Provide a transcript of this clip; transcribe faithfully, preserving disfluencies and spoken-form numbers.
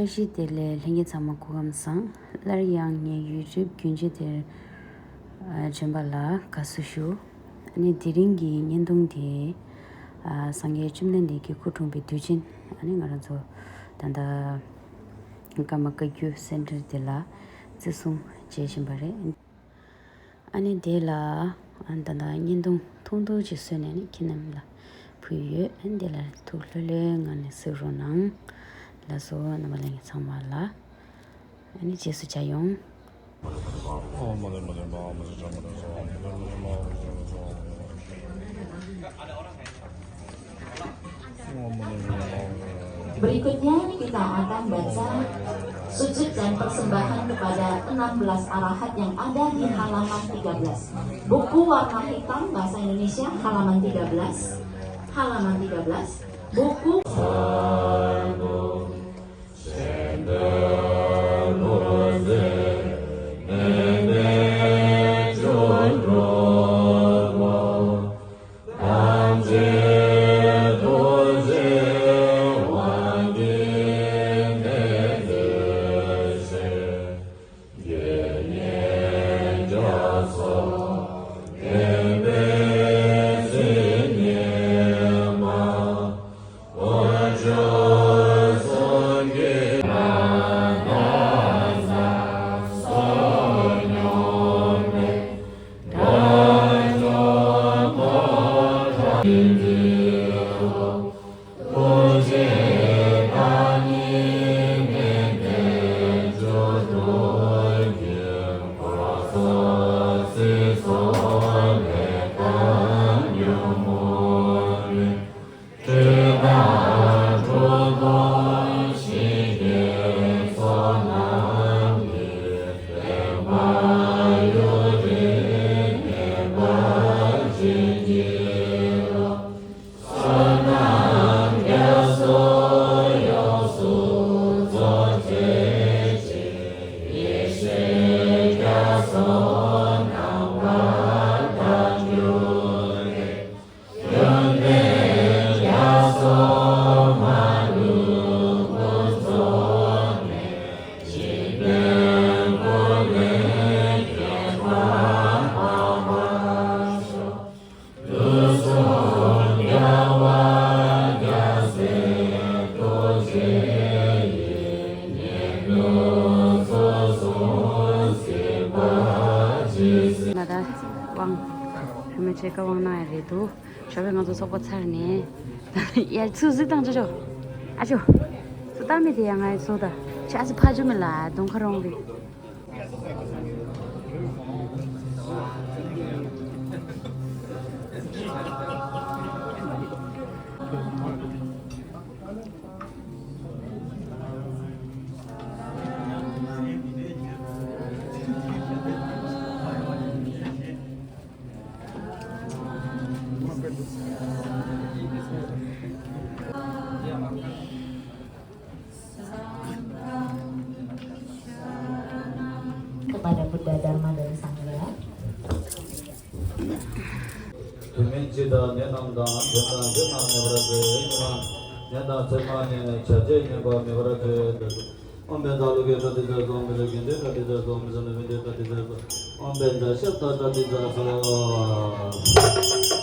བཀྲ་ཤིས་བདེ་ལེགས། ལྷན་རྒྱས་ཚང་མ་སྐུ་ཁམས་བཟང་། སླར་ཡང་ངའི་ཡུ་ཊུབ་རྒྱུན་ཆད་དེར་ཨ་བྱོན་པ་ལ་དགའ་བསུ་ཞུ། ཨ་ནི་དེ་རིང་གི་བརྙན་ཐུང་དེ་ཨ་སངས་རྒྱས་བཅོམ་ལྡན་འདས་ཀྱི་སྐུ་འཁྲུངས་པའི་དུས་ཆེན། ཨ་ནི་ང་རང་ཚོ་ད་ལྟ་ཀརྨ་བཀའ་བརྒྱུད་སེ་འབྲེལ་དེ་ལ་བརྩི་སྲུང་བྱེད་བཞིན་པ་རེད། ཨ་ནི་དེ་ལ་ཨ་ད་ལྟ་བརྙན་ཐུང་ཐུང་ཐུང་ཅིག་བཟོས་ནས་ནི་ཁྱེད་རྣམས་ལ་ཕུལ་ཡོད། ཨ་ནི་དེ་ལ་ཐུགས་ལྷོད་ལྷོད་ངང་ནས་གཟིགས་རོགས་གནང་། ལགས་སོ། རྣམ་པ་ལྷན་རྒྱས་ཚང་མ་ལ་ཨ་ནི་རྗེས་སུ་མཇལ་ཡོང་། Berikutnya kita akan baca sujud dan persembahan kepada enam belas arahat yang ada di halaman tiga belas. Buku warna hitam bahasa Indonesia halaman tiga belas. Halaman tiga belas. Buku ང་ད་དབང་། བུད་མེད་ཆེ་ཁ་དབང་གནང་ཡ་རེད་འདུག་ཞོགས་པའི་ང་ཚོ་ཚོགས་པ་ཚར་ནས། ཡ་ཚུར་གཟིགས་དང་ཅོ་ཅོ། ཨ་ཅོ། ཚུར་ལྟ་མི་དེ་ཡ་ང་ཡི་ཚོ་ད། ཆ་ཚི་ཕ་ཇུ་མི་ལ་གདོང་ཁ་རོང་རེད། Kepada Buddha, Dharma, dan Sangha. དུས་མིན་འཆི་བདག་ནད་རྣམས་དང་། དེ་དང་རྒྱུ་རྣམས་མེད་པར་བྱེད། ཉོན་མོངས་ནད་དང་མཚེ་མ་ནི། བྱ་བྱེད་ཉེས་པ་མེད་པར་བྱེད། ཨོཾ་བཛྲ་ཨ་ལོ་ཀེ་ཙ་ཏི་ཙ་སྭཱ་ཧཱ། ཨོཾ་བཛྲ་གྷནྟེ་ཙ་ཏི་ཙ་སྭཱ་ཧཱ། ཨོཾ་བཛྲ་ནུ་བྷནྟེ་ཙ་ཏི་ཙ་སྭཱ་ཧཱ། ཨོཾ་བཛྲ་ཤབྡ་ཙ་ཏི་ཙ་སྭཱ་ཧཱ།